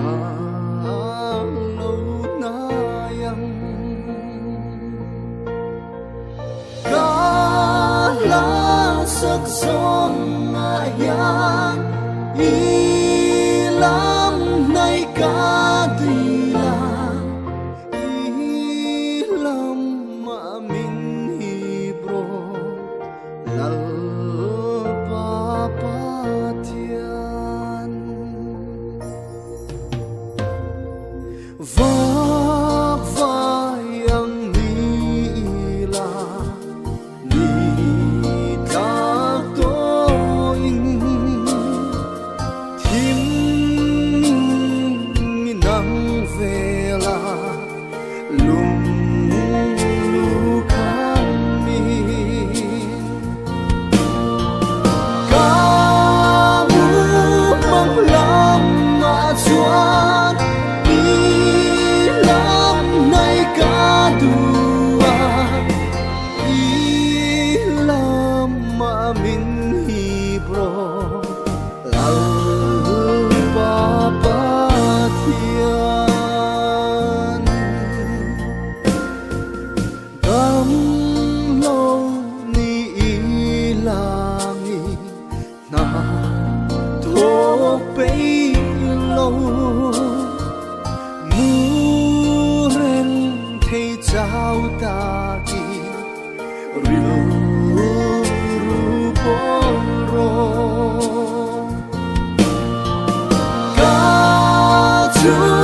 Ka lo nai ang. Ka hla sak zawngah hian i lam hnaih ka dil a, i lamah min hip rawh Lalpa Pathian. Vak vai ang ni la ni tlak tawhin thim mi nang vela lung lu khan mi Ka mu mang lamah chuan i lam hnai ka duh a, i lamah min hip rawh Lalpa Pathian. Dam lo ni i langi hna thawk peih lo mu reng thei chau takin rilru pawl rawh. Ka chu.